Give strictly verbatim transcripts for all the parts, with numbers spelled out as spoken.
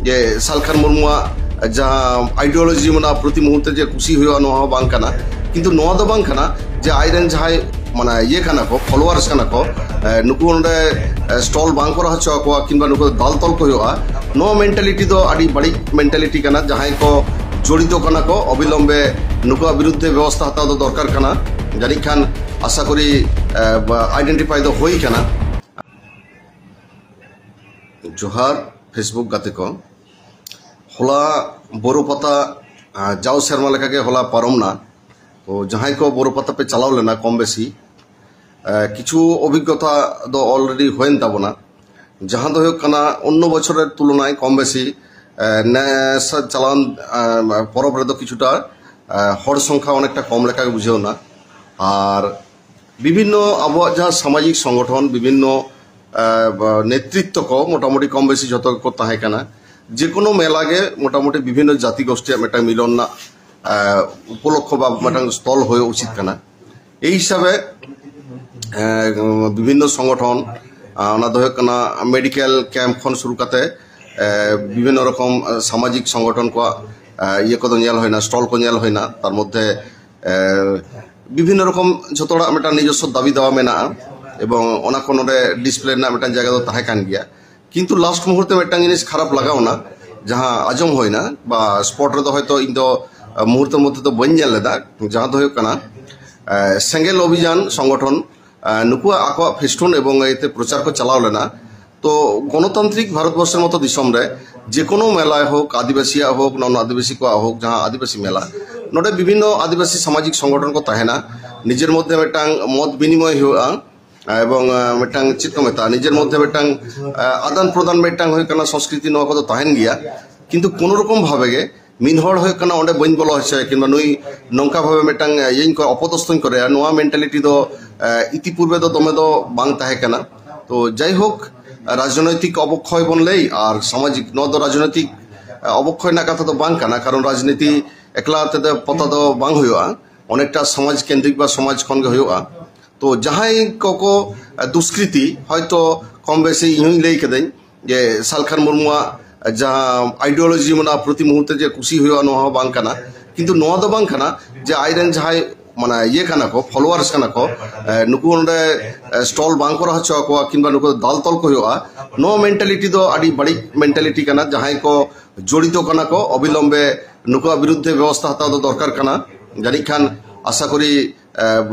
ᱡᱮ ᱥᱟᱞᱠᱷᱟᱱ ᱢᱩᱨᱢᱩᱣᱟᱜ ᱡᱟᱦᱟᱸ ᱟᱭᱰᱤᱭᱳᱞᱚᱡᱤ ᱢᱮᱱᱟᱜᱼᱟ, ᱯᱨᱚᱛᱤ ᱢᱩᱦᱩᱨᱛᱮ ᱡᱮ ᱠᱩᱥᱤ ᱦᱩᱭᱩᱜᱼᱟ, ᱱᱚᱣᱟ ᱦᱚᱸ ᱵᱟᱝ ᱠᱟᱱᱟ᱾ ᱠᱤᱱᱛᱩ ᱱᱚᱣᱟ ᱫᱚ ᱵᱟᱝ ᱠᱟᱱᱟ ᱡᱮ ᱟᱡᱨᱮᱱ ᱡᱟᱦᱟᱸᱭ, ᱢᱟᱱᱮ, ᱤᱭᱟᱹ ᱠᱟᱱᱟ ᱠᱚ, ᱯᱷᱚᱞᱳᱣᱟᱨᱥ ᱠᱟᱱᱟ ᱠᱚ, ᱮ, ᱱᱩᱠᱩ ᱱᱚᱰᱮ, ᱮ, ᱥᱴᱚᱞ ᱵᱟᱝ ᱠᱚᱨᱟᱣ ᱦᱚᱪᱚ ᱟᱠᱚᱣᱟ ᱠᱤᱝᱵᱟ ᱱᱩᱠᱩ ᱫᱟᱞ ᱛᱚᱞ ᱠᱚ ᱦᱩᱭᱩᱜᱼᱟ, ᱱᱚᱣᱟ ᱢᱮᱱᱴᱟᱞᱤᱴᱤ ᱫᱚ ᱟᱹᱰᱤ ᱵᱟᱹᱲᱤᱡ ᱢᱮᱱᱴᱟᱞᱤᱴᱤ ᱠᱟᱱᱟ᱾ ᱡᱟᱦᱟᱸᱭ ᱠᱚ ᱡᱚᱲᱤᱛᱚ ᱠᱟᱱᱟ ᱠᱚ, ᱚᱵᱤᱞᱚᱢᱵᱮ ᱱᱩᱠᱩᱣᱟᱜ ᱵᱤᱨᱩᱫᱽᱫᱷᱮ ᱵᱮᱵᱚᱥᱛᱷᱟ ᱦᱟᱛᱟᱣ ᱫᱚ ᱫᱚᱨᱠᱟᱨ ᱠᱟᱱᱟ᱾ ᱡᱟᱹᱱᱤᱡ ᱠᱷᱟᱱ, ᱟᱥᱟ ᱠᱚᱨᱤ, ᱮ, ᱟᱭᱰᱮᱱᱴᱤᱯᱷᱟᱭ ᱫᱚ ᱦᱩᱭ ᱠᱟᱱᱟ᱾ ᱡᱚᱦᱟᱨ ᱯᱷᱮᱥᱵᱩᱠ ᱜᱟᱛᱮ ᱠᱚ, ᱦᱚᱞᱟ ᱵᱳᱨᱳ ᱯᱟᱛᱟ, ᱟᱸ, ᱡᱟᱣ ᱥᱮᱨᱢᱟ ᱞᱮᱠᱟᱜᱮ ᱦᱚᱞᱟ ᱯᱟᱨᱚᱢ ᱱᱟ᱾ ᱛᱚ, ᱡᱟᱦᱟᱸᱭ ᱠᱚ ᱵᱳᱨᱳ ᱯᱟᱛᱟ ᱯᱮ ᱪᱟᱞᱟᱣ ᱞᱮᱱᱟ, ᱠᱚᱢ ᱵᱮᱥᱤ, ᱟᱸ, ᱠᱤᱪᱷᱩ ᱚᱵᱷᱤᱜᱽᱜᱚᱛᱟ ᱫᱚ ᱚᱞᱨᱮᱰᱤ ᱦᱩᱭᱮᱱ ᱛᱟᱵᱚᱱᱟ᱾ ᱡᱟᱦᱟᱸ ᱫᱚ ᱦᱩᱭᱩᱜ ᱠᱟᱱᱟ, ᱚᱱᱱᱚ ᱵᱚᱪᱷᱚᱨ ᱨᱮ ᱛᱩᱞᱚᱱᱟᱭ ᱠᱚᱢ ᱵᱮᱥᱤ, ᱟᱸ, ᱱᱮᱥ ᱪᱟᱞᱟᱣᱮᱱ, ᱟᱸ, ᱯᱚᱨᱚᱵᱽ ᱨᱮᱫᱚ ᱠᱤᱪᱷᱩᱴᱟ, ᱟᱸ, ᱦᱚᱲ ᱥᱚᱝᱠᱷᱟ ᱚᱱᱮᱠᱴᱟ ᱠᱚᱢ ᱞᱮᱠᱟ ᱜᱮ ᱵᱩᱡᱷᱟᱹᱣ ᱮᱱᱟ᱾ ᱟᱨ ᱵᱤᱵᱷᱤᱱᱱᱚ ᱟᱵᱚᱣᱟᱜ ᱡᱟᱦᱟᱸ ᱥᱟᱢᱟᱡᱤᱠ ᱥᱚᱝᱜᱚᱴᱷᱚᱱ, ᱵᱤᱵᱷᱤᱱᱱᱚ, ᱟᱸ, ᱱᱮᱛᱨᱤᱛᱛᱚ ᱠᱚ ᱢᱚᱴᱟᱢᱩᱴᱤ ᱠᱚᱢ ᱵᱮᱥᱤ ᱡᱷᱚᱛᱚ ᱜᱮᱠᱚ ᱛᱟᱦᱮᱸ ᱠᱟᱱᱟ᱾ ᱡᱮᱠᱳᱱᱳ ᱢᱮᱞᱟ ᱜᱮ ᱢᱚᱴᱟᱢᱩᱴᱤ ᱵᱤᱵᱷᱤᱱᱱᱚ ᱡᱟᱹᱛᱤ ᱜᱳᱥᱴᱤᱭᱟᱜ ᱢᱤᱫᱴᱟᱝ ᱢᱤᱞᱚᱱ ᱨᱮᱱᱟᱜ, ᱟᱸ, ᱩᱯᱚᱞᱚᱠᱠᱷᱚ ᱵᱟ ᱢᱤᱫᱴᱟᱝ ᱥᱛᱷᱚᱞ ᱦᱩᱭ ᱩᱪᱤᱛ ᱠᱟᱱᱟ᱾ ᱮᱭ ᱦᱤᱥᱟᱵᱮ, ᱮᱸ, ᱵᱤᱵᱷᱤᱱᱱᱚ ᱥᱚᱝᱜᱚᱴᱷᱚᱱ, ᱟᱸ, ᱚᱱᱟ ᱫᱚ ᱦᱩᱭᱩᱜ ᱠᱟᱱᱟ ᱢᱮᱰᱤᱠᱮᱞ ᱠᱮᱢᱯ ᱠᱷᱚᱱ ᱥᱩᱨᱩ ᱠᱟᱛᱮ, ᱮᱸ, ᱵᱤᱵᱷᱤᱱᱱᱚ ᱨᱚᱠᱚᱢ, ᱟᱸ, ᱥᱟᱢᱟᱡᱤᱠ ᱥᱚᱝᱜᱚᱴᱷᱚᱱ ᱠᱚᱣᱟᱜ, ᱟᱸ, ᱤᱭᱟᱹ ᱠᱚᱫᱚ ᱧᱮᱞ ᱦᱩᱭᱱᱟ, ᱥᱴᱚᱞ ᱠᱚ ᱧᱮᱞ ᱦᱩᱭᱱᱟ᱾ ᱛᱟᱨ ᱢᱚᱫᱽᱫᱷᱮ, ᱮᱸ, ᱵᱤᱵᱷᱤᱱᱱᱚ ᱨᱚᱠᱚᱢ ᱡᱷᱚᱛᱚ ᱦᱚᱲᱟᱜ ᱢᱤᱫᱴᱟᱝ ᱱᱤᱡᱚᱥᱥᱚ ᱫᱟᱵᱤ ᱫᱟᱣᱟ ᱢᱮᱱᱟᱜᱼᱟ, ᱮᱵᱚᱝ ᱚᱱᱟ ᱠᱚ ᱱᱚᱰᱮ ᱰᱤᱥᱯᱞᱮ ᱨᱮᱱᱟᱜ ᱢᱤᱫᱴᱟᱝ ᱡᱟᱭᱜᱟ ᱫᱚ ᱛᱟᱦᱮᱸ ᱠᱟᱱ ᱜᱮᱭᱟ᱾ ᱠᱤᱱᱛᱩ ᱞᱟᱥᱴ ᱢᱩᱦᱩᱨᱛᱮ ᱢᱤᱫᱴᱟᱝ ᱡᱤᱱᱤᱥ ᱠᱷᱟᱨᱟᱯ ᱞᱟᱜᱟᱣ ᱮᱱᱟ, ᱡᱟᱦᱟᱸ ᱟᱸᱡᱚᱢ ᱦᱩᱭᱱᱟ ᱵᱟ ᱥᱯᱚᱴ ᱨᱮᱫᱚ ᱦᱚᱭᱛᱳ ᱤᱧ ᱫᱚ, ᱟᱸ, ᱢᱩᱦᱩᱨᱛᱚ ᱢᱚᱫᱽᱫᱷᱮ ᱫᱚ ᱵᱟᱹᱧ ᱧᱮᱞ ᱞᱮᱫᱟ, ᱡᱟᱦᱟᱸ ᱫᱚ ᱦᱩᱭᱩᱜ ᱠᱟᱱᱟ, ᱟᱸ, ᱥᱮᱸᱜᱮᱞ ᱚᱵᱷᱤᱡᱟᱱ ᱥᱚᱝᱜᱚᱴᱷᱚᱱ, ᱟᱸ, ᱱᱩᱠᱩᱣᱟᱜ ᱟᱠᱚᱣᱟᱜ ᱯᱷᱮᱥᱴᱩᱱ ᱮᱵᱚᱝ ᱤᱭᱟᱹᱛᱮ ᱯᱨᱚᱪᱟᱨ ᱠᱚ ᱪᱟᱞᱟᱣ ᱞᱮᱱᱟ᱾ ᱛᱚ ᱜᱚᱱᱚᱛᱟᱱᱛᱨᱤᱠ ᱵᱷᱟᱨᱚᱛ ᱵᱚᱨᱥᱚᱨ ᱢᱚᱛᱚ ᱫᱤᱥᱚᱢ ᱨᱮ ᱡᱮᱠᱳᱱᱳ ᱢᱮᱞᱟ ᱦᱳᱠ, ᱟᱹᱫᱤᱵᱟᱹᱥᱤᱭᱟᱜ ᱦᱳᱠ, ᱱᱚᱱ ᱟᱹᱫᱤᱵᱟᱹᱥᱤ ᱠᱚᱣᱟᱜ ᱦᱳᱠ, ᱡᱟᱦᱟᱸ ᱟᱹᱫᱤᱵᱟᱹᱥᱤ ᱢᱮᱞᱟ, ᱱᱚᱰᱮ ᱵᱤᱵᱷᱤᱱᱱᱚ ᱟᱹᱫᱤᱵᱟᱹᱥᱤ ᱥᱟᱢᱟᱡᱤᱠ ᱥᱚᱝᱜᱚᱴᱷᱚᱱ ᱠᱚ ᱛᱟᱦᱮᱱᱟ, ᱱᱤᱡᱮᱨ ᱢᱚᱫᱽᱫᱷᱮ ᱢᱤᱫᱴᱟᱝ ᱢᱚᱛ ᱵᱤᱱᱤᱢᱚᱭ ᱦᱩᱭᱩᱜᱼᱟ᱾ ᱮᱵᱚᱝ, ᱟᱸ, ᱢᱤᱫᱴᱟᱝ ᱪᱮᱫ ᱠᱚ ᱢᱮᱛᱟᱜᱼᱟ, ᱱᱤᱡᱮᱨ ᱢᱚᱫᱽᱫᱷᱮ ᱢᱤᱫᱴᱟᱝ, ᱟᱸ, ᱟᱫᱟᱱ ᱯᱨᱚᱫᱟᱱ ᱢᱤᱫᱴᱟᱝ ᱦᱩᱭᱩᱜ ᱠᱟᱱᱟ, ᱥᱚᱝᱥᱠᱨᱤᱛᱤ ᱱᱚᱣᱟ ᱠᱚᱫᱚ ᱛᱟᱦᱮᱱ ᱜᱮᱭᱟ᱾ ᱠᱤᱱᱛᱩ ᱠᱳᱱᱳ ᱨᱚᱠᱚᱢ ᱵᱷᱟᱵᱮ ᱜᱮ ᱢᱤᱫ ᱦᱚᱲ ᱦᱩᱭᱩᱜ ᱠᱟᱱᱟ ᱚᱸᱰᱮ ᱵᱟᱹᱧ ᱵᱚᱞᱚ ᱦᱚᱪᱚᱭᱟ ᱠᱤᱝᱵᱟ ᱱᱩᱭ ᱱᱚᱝᱠᱟ ᱵᱷᱟᱵᱮ ᱢᱤᱫᱴᱟᱝ, ᱟᱸ, ᱤᱭᱟᱹᱧ ᱠᱚ ᱚᱯᱚᱫᱚᱥᱛᱷᱚᱧ ᱠᱚᱨᱮᱭᱟ, ᱱᱚᱣᱟ ᱢᱮᱱᱴᱟᱞᱤᱴᱤ ᱫᱚ, ᱟᱸ, ᱤᱛᱤᱯᱩᱨᱵᱮ ᱫᱚ ᱫᱚᱢᱮ ᱫᱚ ᱵᱟᱝ ᱛᱟᱦᱮᱸ ᱠᱟᱱᱟ᱾ ᱛᱚ ᱡᱟᱭᱦᱳᱠ, ᱨᱟᱡᱽᱱᱳᱭᱛᱤᱠ ᱚᱵᱚᱠᱷᱚᱭ ᱵᱚᱱ ᱞᱟᱹᱭ ᱟᱨ ᱥᱟᱢᱟᱡᱤᱠ, ᱱᱚᱣᱟ ᱫᱚ ᱨᱟᱡᱽᱱᱳᱭᱛᱤᱠ, ᱟᱸ, ᱚᱵᱚᱠᱷᱚᱭ ᱨᱮᱱᱟᱜ ᱠᱟᱛᱷᱟ ᱫᱚ ᱵᱟᱝ ᱠᱟᱱᱟ, ᱠᱟᱨᱚᱱ ᱨᱟᱡᱽᱱᱤᱛᱤ ᱮᱠᱞᱟ ᱛᱮᱫᱚ ᱯᱟᱛᱟ ᱫᱚ ᱵᱟᱝ ᱦᱩᱭᱩᱜᱼᱟ, ᱚᱱᱮᱠᱴᱟ ᱥᱚᱢᱟᱡᱽ ᱠᱮᱱᱫᱨᱤᱠ ᱵᱟ ᱥᱚᱢᱟᱡᱽ ᱠᱷᱚᱱ ᱜᱮ ᱦᱩᱭᱩᱜᱼᱟ᱾ ᱛᱚ ᱡᱟᱦᱟᱸᱭ ᱠᱚᱠᱚ, ᱟᱸ, ᱫᱩᱥᱠᱨᱤᱛᱤ, ᱦᱚᱭᱛᱚ ᱠᱚᱢ ᱵᱮᱥᱤ ᱤᱧ ᱦᱚᱧ ᱞᱟᱹᱭ ᱠᱟᱹᱫᱟᱹᱧ ᱡᱮ ᱥᱟᱞᱠᱷᱟᱱ ᱢᱩᱨᱢᱩᱣᱟᱜ, ᱡᱟᱦᱟᱸ ᱟᱭᱰᱤᱭᱳᱞᱚᱡᱤ ᱢᱮᱱᱟᱜᱼᱟ, ᱯᱨᱚᱛᱤ ᱢᱩᱦᱩᱨᱛᱮ ᱡᱮ ᱠᱩᱥᱤ ᱦᱩᱭᱩᱜᱼᱟ, ᱱᱚᱣᱟ ᱦᱚᱸ ᱵᱟᱝ ᱠᱟᱱᱟ᱾ ᱠᱤᱱᱛᱩ ᱱᱚᱣᱟ ᱫᱚ ᱵᱟᱝ ᱠᱟᱱᱟ ᱡᱮ ᱟᱡᱨᱮᱱ ᱡᱟᱦᱟᱸᱭ ᱢᱟᱱᱮ ᱤᱭᱟᱹ ᱠᱟᱱᱟ ᱠᱚ, ᱯᱷᱚᱞᱳᱣᱟᱨᱥ ᱠᱟᱱᱟ ᱠᱚ, ᱮ, ᱱᱩᱠᱩ ᱱᱚᱰᱮ ᱥᱴᱚᱞ ᱵᱟᱝ ᱠᱚ ᱨᱟᱦᱟ ᱦᱚᱪᱚ ᱟᱠᱚᱣᱟ ᱠᱤᱝᱵᱟ ᱱᱩᱠᱩ ᱫᱚ ᱫᱟᱞ ᱛᱚᱞ ᱠᱚ ᱦᱩᱭᱩᱜᱼᱟ᱾ ᱱᱚᱣᱟ ᱢᱮᱱᱴᱟᱞᱤᱴᱤ ᱫᱚ ᱟᱹᱰᱤ ᱵᱟᱹᱲᱤᱡ ᱢᱮᱱᱴᱟᱞᱤᱴᱤ ᱠᱟᱱᱟ᱾ ᱡᱟᱦᱟᱸᱭ ᱠᱚ ᱡᱚᱲᱤᱛᱚ ᱠᱟᱱᱟ ᱠᱚ, ᱚᱵᱤᱞᱚᱢᱵᱮ ᱱᱩᱠᱩᱣᱟᱜ ᱵᱤᱨᱩᱫᱽᱫᱷᱮ ᱵᱮᱵᱚᱥᱛᱷᱟ ᱦᱟᱛᱟᱣ ᱫᱚ ᱫᱚᱨᱠᱟᱨ ᱠᱟᱱᱟ᱾ ᱡᱟᱹᱱᱤᱡ ᱠᱷᱟᱱ ᱟᱥᱟ ᱠᱚᱨᱤ, ᱮ,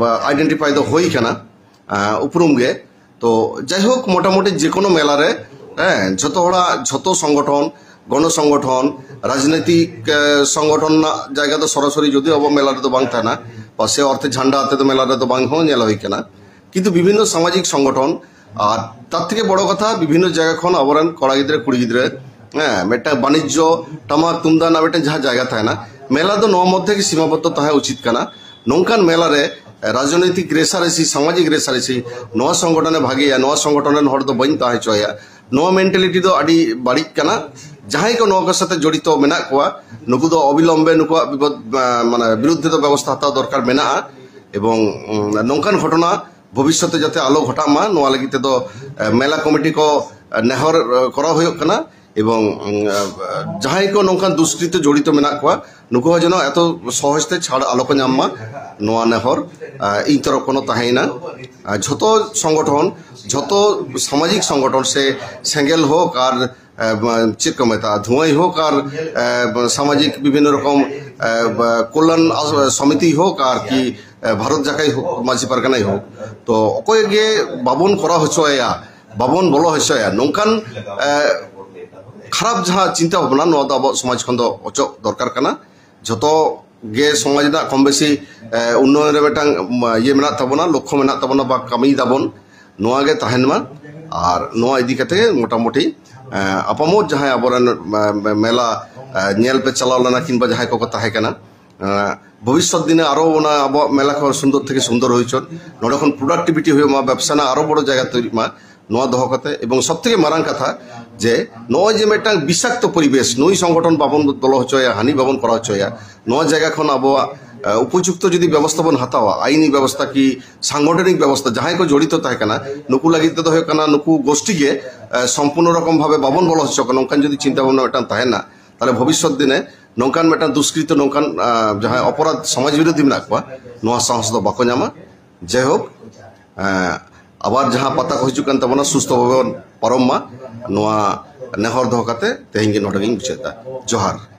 ᱟᱭᱰᱮᱱᱴᱤᱯᱷᱟᱭ ᱫᱚ ᱦᱩᱭ ᱠᱟᱱᱟ, ᱮ, ᱩᱯᱨᱩᱢ ᱜᱮ᱾ ᱛᱚ ᱡᱟᱭᱦᱳᱠ, ᱢᱚᱴᱟᱢᱩᱴᱤ ᱡᱮᱠᱳᱱᱳ ᱢᱮᱞᱟ ᱨᱮ, ᱦᱮᱸ, ᱡᱷᱚᱛᱚ ᱦᱚᱲᱟᱜ, ᱡᱷᱚᱛᱚ ᱥᱚᱝᱜᱚᱴᱷᱚᱱ, ᱜᱚᱱᱚ ᱥᱚᱝᱜᱚᱴᱷᱚᱱ, ᱨᱟᱡᱽᱱᱳᱭᱛᱤᱠ, ᱮ, ᱥᱚᱝᱜᱚᱴᱷᱚᱱ ᱨᱮᱱᱟᱜ ᱡᱟᱭᱜᱟ ᱫᱚ ᱥᱚᱨᱟᱥᱚᱨᱤ ᱡᱩᱫᱤ ᱟᱵᱚ ᱢᱮᱞᱟ ᱨᱮᱫᱚ ᱵᱟᱝ ᱛᱟᱦᱮᱱᱟ, ᱯᱟᱥᱮ ᱚᱨᱛᱷᱮ ᱡᱷᱟᱱᱰᱟ ᱟᱛᱮ ᱫᱚ ᱢᱮᱞᱟ ᱨᱮᱫᱚ ᱵᱟᱝ ᱦᱚᱸ ᱧᱮᱞ ᱦᱩᱭ ᱠᱟᱱᱟ᱾ ᱠᱤᱱᱛᱩ ᱵᱤᱵᱷᱤᱱᱱᱚ ᱥᱟᱢᱟᱡᱤᱠ ᱥᱚᱝᱜᱚᱴᱷᱚᱱ ᱟᱨ ᱛᱟᱨ ᱛᱷᱮᱠᱮ ᱵᱚᱲᱚ ᱠᱟᱛᱷᱟ, ᱵᱤᱵᱷᱤᱱᱱᱚ ᱡᱟᱭᱜᱟ ᱠᱷᱚᱱ ᱟᱵᱚᱨᱮᱱ ᱠᱚᱲᱟ ᱜᱤᱫᱽᱨᱟᱹ, ᱠᱩᱲᱤ ᱜᱤᱫᱽᱨᱟᱹ, ᱦᱮᱸ, ᱢᱤᱫᱴᱟᱝ ᱵᱟᱱᱤᱡᱽᱡᱚ, ᱴᱟᱢᱟᱠ ᱛᱩᱢᱫᱟᱜ ᱨᱮᱱᱟᱜ ᱢᱤᱫᱴᱟᱝ ᱡᱟᱦᱟᱸ ᱡᱟᱭᱜᱟ ᱛᱟᱦᱮᱱᱟ, ᱢᱮᱞᱟ ᱫᱚ ᱱᱚᱣᱟ ᱢᱚᱫᱽᱫᱷᱮ ᱜᱮ ᱥᱤᱢᱟᱵᱚᱫᱽᱫᱷᱚ ᱛᱟᱦᱮᱸ ᱩᱪᱤᱛ ᱠᱟᱱᱟ᱾ ᱱᱚᱝᱠᱟᱱ ᱢᱮᱞᱟ ᱨᱮ ᱨᱟᱡᱽᱱᱳᱭᱛᱤᱠ ᱨᱮᱥᱟᱨᱮᱥᱤ, ᱥᱟᱢᱟᱡᱤᱠ ᱨᱮᱥᱟᱨᱮᱥᱤ, ᱱᱚᱣᱟ ᱥᱚᱝᱜᱚᱴᱷᱚᱱᱮ ᱵᱷᱟᱜᱮᱭᱟ, ᱱᱚᱣᱟ ᱥᱚᱝᱜᱚᱴᱷᱚᱱ ᱨᱮᱱ ᱦᱚᱲ ᱫᱚ ᱵᱟᱹᱧ ᱛᱟᱦᱮᱸ ᱦᱚᱪᱚᱣᱟᱭᱟ, ᱱᱚᱣᱟ ᱢᱮᱱᱴᱟᱞᱤᱴᱤ ᱫᱚ ᱟᱹᱰᱤ ᱵᱟᱹᱲᱤᱡ ᱠᱟᱱᱟ᱾ ᱡᱟᱦᱟᱸᱭ ᱠᱚ ᱱᱚᱣᱟ ᱠᱚ ᱥᱟᱛᱮ ᱡᱚᱲᱤᱛᱚ ᱢᱮᱱᱟᱜ ᱠᱚᱣᱟ, ᱱᱩᱠᱩ ᱫᱚ ᱚᱵᱤᱞᱚᱢᱵᱮ ᱱᱩᱠᱩᱣᱟᱜ ᱵᱤᱯᱚᱫ, ᱢᱟᱱᱮ ᱵᱤᱨᱩᱫᱽᱫᱷᱮ ᱫᱚ ᱵᱮᱵᱚᱥᱛᱷᱟ ᱦᱟᱛᱟᱣ ᱫᱚᱨᱠᱟᱨ ᱢᱮᱱᱟᱜᱼᱟ᱾ ᱮᱵᱚᱝ, ᱩᱸ, ᱱᱚᱝᱠᱟᱱ ᱜᱷᱚᱴᱚᱱᱟ ᱵᱷᱚᱵᱤᱥᱥᱚᱛ ᱨᱮ ᱡᱟᱛᱮ ᱟᱞᱚ ᱜᱷᱚᱴᱟᱜ ᱢᱟ, ᱱᱚᱣᱟ ᱞᱟᱹᱜᱤᱫ ᱛᱮᱫᱚ, ᱮ, ᱢᱮᱞᱟ ᱠᱚᱢᱤᱴᱤ ᱠᱚ, ᱮ, ᱱᱮᱦᱚᱨ, ᱮ, ᱠᱚᱨᱟᱣ ᱦᱩᱭᱩᱜ ᱠᱟᱱᱟ᱾ ᱮᱵᱚᱝ, ᱩᱸ, ᱮ, ᱡᱟᱦᱟᱸᱭ ᱠᱚ ᱱᱚᱝᱠᱟᱱ ᱫᱩᱥᱠᱨᱤᱛᱤ ᱡᱚᱲᱤᱛᱚ ᱢᱮᱱᱟᱜ ᱠᱚᱣᱟ, ᱱᱩᱠᱩ ᱦᱚᱸ ᱡᱮᱱᱚ ᱮᱛᱚ ᱥᱚᱦᱚᱡ ᱛᱮ ᱪᱷᱟᱲ ᱟᱞᱚ ᱠᱚ ᱧᱟᱢ ᱢᱟ, ᱱᱚᱣᱟ ᱱᱮᱦᱚᱨ, ᱮ, ᱤᱧ ᱛᱚᱨᱚᱯ ᱠᱷᱚᱱ ᱦᱚᱸ ᱛᱟᱦᱮᱸᱭᱮᱱᱟ᱾ ᱮ, ᱡᱷᱚᱛᱚ ᱥᱚᱝᱜᱚᱴᱷᱚᱱ, ᱡᱷᱚᱛᱚ ᱥᱟᱢᱟᱡᱤᱠ ᱥᱚᱝᱜᱚᱴᱷᱚᱱ ᱥᱮ ᱥᱮᱸᱜᱮᱞ ᱦᱳᱠ ᱟᱨ, ᱮ, ᱪᱮᱫ ᱠᱚ ᱢᱮᱛᱟᱜᱼᱟ, ᱫᱷᱩᱣᱟᱹᱭ ᱦᱳᱠ ᱟᱨ, ᱮ, ᱥᱟᱢᱟᱡᱤᱠ ᱵᱤᱵᱷᱤᱱᱱᱚ ᱨᱚᱠᱚᱢ, ᱮ, ᱠᱚᱞᱞᱟᱱ ᱟᱥ-, ᱥᱚᱢᱤᱛᱤ ᱦᱳᱠ ᱟᱨ ᱠᱤ, ᱮ, ᱵᱷᱟᱨᱚᱛ ᱡᱟᱠᱟᱭ ᱦᱳᱠ, ᱢᱟᱹᱡᱷᱤ ᱯᱟᱨᱜᱟᱱᱟᱭ ᱦᱳᱠ, ᱛᱚ ᱚᱠᱚᱭ ᱜᱮ ᱵᱟᱵᱚᱱ ᱠᱚᱨᱟᱣ ᱦᱚᱪᱚᱭᱟ, ᱵᱟᱵᱚᱱ ᱵᱚᱞᱚ ᱦᱚᱪᱚᱭᱟ, ᱱᱚᱝᱠᱟᱱ, ᱮ, ᱠᱷᱟᱨᱟᱯ ᱡᱟᱦᱟᱸ ᱪᱤᱱᱛᱟᱹ ᱵᱷᱟᱵᱽᱱᱟ, ᱱᱚᱣᱟ ᱫᱚ ᱟᱵᱚᱣᱟᱜ ᱥᱚᱢᱟᱡᱽ ᱠᱷᱚᱱ ᱫᱚ ᱚᱪᱚᱜ ᱫᱚᱨᱠᱟᱨ ᱠᱟᱱᱟ᱾ ᱡᱷᱚᱛᱚ ᱜᱮ ᱥᱚᱢᱟᱡᱽ ᱨᱮᱱᱟᱜ ᱠᱚᱢ ᱵᱮᱥᱤ, ᱮ, ᱩᱱᱱᱚᱭᱚᱱ ᱨᱮ ᱢᱤᱫᱴᱟᱝ, ᱢ, ᱤᱭᱟᱹ ᱢᱮᱱᱟᱜ ᱛᱟᱵᱚᱱᱟ, ᱞᱚᱠᱠᱷᱚ ᱢᱮᱱᱟᱜ ᱛᱟᱵᱚᱱᱟ ᱵᱟ ᱠᱟᱹᱢᱤᱭ ᱫᱟᱵᱚᱱ, ᱱᱚᱣᱟ ᱜᱮ ᱛᱟᱦᱮᱱ ᱢᱟ᱾ ᱟᱨ ᱱᱚᱣᱟ ᱤᱫᱤ ᱠᱟᱛᱮ ᱢᱚᱴᱟᱢᱩᱴᱤ, ᱮ, ᱟᱯᱟᱢᱚᱛ ᱡᱟᱦᱟᱸᱭ ᱟᱵᱚᱨᱮᱱ, ᱮ, ᱢᱮᱞᱟ, ᱮ, ᱧᱮᱞ ᱯᱮ ᱪᱟᱞᱟᱣ ᱞᱮᱱᱟ ᱠᱤᱝᱵᱟ ᱡᱟᱦᱟᱸᱭ ᱠᱚᱠᱚ ᱛᱟᱦᱮᱸ ᱠᱟᱱᱟ, ᱮ, ᱵᱷᱚᱵᱤᱥᱥᱚᱛ ᱫᱤᱱᱮ ᱟᱨᱚ ᱚᱱᱟ ᱟᱵᱚᱣᱟᱜ ᱢᱮᱞᱟ ᱠᱚ ᱥᱩᱱᱫᱚᱨ ᱛᱷᱮᱠᱮ ᱥᱩᱱᱫᱚᱨ ᱦᱩᱭ ᱦᱚᱪᱚᱱ, ᱱᱚᱰᱮ ᱠᱷᱚᱱ ᱯᱨᱚᱰᱟᱠᱴᱤᱵᱷᱤᱴᱤ ᱦᱩᱭᱩᱜ ᱢᱟ, ᱵᱮᱵᱽᱥᱟ ᱨᱮᱱᱟᱜ ᱟᱨᱚ ᱵᱚᱲᱚ ᱡᱟᱭᱜᱟ ᱛᱚᱭᱨᱤᱜ ᱢᱟ᱾ ᱱᱚᱣᱟ ᱫᱚᱦᱚ ᱠᱟᱛᱮ, ᱮᱵᱚᱝ ᱥᱚᱵ ᱛᱷᱮᱠᱮ ᱢᱟᱨᱟᱝ ᱠᱟᱛᱷᱟ ᱡᱮ ᱱᱚᱜᱼᱚᱭ ᱡᱮ ᱢᱤᱫᱴᱟᱝ ᱵᱤᱥᱟᱠᱛᱚ ᱯᱚᱨᱤᱵᱮᱥ, ᱱᱩᱭ ᱥᱚᱝᱜᱚᱴᱷᱚᱱ ᱵᱟᱵᱚᱱ ᱵᱚᱞᱚ ᱦᱚᱪᱚᱭᱟ, ᱦᱟᱹᱱᱤ ᱵᱟᱵᱚᱱ ᱠᱚᱨᱟᱣ ᱦᱚᱪᱚᱭᱟ, ᱱᱚᱣᱟ ᱡᱟᱭᱜᱟ ᱠᱷᱚᱱ ᱟᱵᱚᱣᱟᱜ ᱩᱯᱚᱡᱩᱠᱛᱚ ᱡᱩᱫᱤ ᱵᱮᱵᱚᱥᱛᱷᱟ ᱵᱚᱱ ᱦᱟᱛᱟᱣᱟ, ᱟᱭᱤᱱᱤ ᱵᱮᱵᱚᱥᱛᱷᱟ ᱠᱤ ᱥᱟᱝᱜᱚᱴᱷᱚᱱᱤᱠ ᱵᱮᱵᱚᱥᱛᱷᱟ, ᱡᱟᱦᱟᱸᱭ ᱠᱚ ᱡᱚᱲᱤᱛᱚ ᱛᱟᱦᱮᱸ ᱠᱟᱱᱟ, ᱱᱩᱠᱩ ᱞᱟᱹᱜᱤᱫ ᱛᱮᱫᱚ ᱦᱩᱭᱩᱜ ᱠᱟᱱᱟ, ᱱᱩᱠᱩ ᱜᱳᱥᱴᱤ ᱜᱮ ᱥᱚᱢᱯᱩᱨᱱᱚ ᱨᱚᱠᱚᱢ ᱵᱷᱟᱵᱮ ᱵᱟᱵᱚᱱ ᱵᱚᱞᱚ ᱦᱚᱪᱚ ᱠᱟᱱᱟ, ᱱᱚᱝᱠᱟᱱ ᱡᱩᱫᱤ ᱪᱤᱱᱛᱟ ᱵᱷᱟᱵᱱᱟ ᱢᱤᱫᱴᱟᱝ ᱛᱟᱦᱮᱱᱟ, ᱛᱟᱦᱞᱮ ᱵᱷᱚᱵᱤᱥᱥᱚᱛ ᱫᱤᱱᱮ ᱱᱚᱝᱠᱟᱱ ᱢᱤᱫᱴᱟᱝ ᱫᱩᱥᱠᱨᱤᱛᱚ, ᱱᱚᱝᱠᱟᱱ ᱡᱟᱦᱟᱸᱭ ᱚᱯᱚᱨᱟᱫᱷ ᱥᱚᱢᱟᱡᱽ ᱵᱤᱨᱳᱫᱷᱤ ᱢᱮᱱᱟᱜ ᱠᱚᱣᱟ, ᱱᱚᱣᱟ ᱥᱟᱦᱚᱥ ᱫᱚ ᱵᱟᱠᱚ ᱧᱟᱢᱟ᱾ ᱡᱟᱭᱦᱳᱠ, ᱟᱵᱟᱨ ᱡᱟᱦᱟᱸ ᱯᱟᱛᱟ ᱠᱚ ᱦᱤᱡᱩᱜ ᱠᱟᱱ ᱛᱟᱵᱚᱱᱟ, ᱥᱩᱥᱛᱷᱚ ᱵᱷᱟᱵᱮ ᱵᱚᱱ ᱯᱟᱨᱚᱢ ᱢᱟ, ᱱᱚᱣᱟ ᱱᱮᱦᱚᱨ ᱫᱚᱦᱚ ᱠᱟᱛᱮ ᱛᱮᱦᱮᱧ ᱜᱮ ᱱᱚᱰᱮ ᱜᱤᱧ ᱢᱩᱪᱟᱹᱫ ᱮᱫᱟ᱾ ᱡᱚᱦᱟᱨ᱾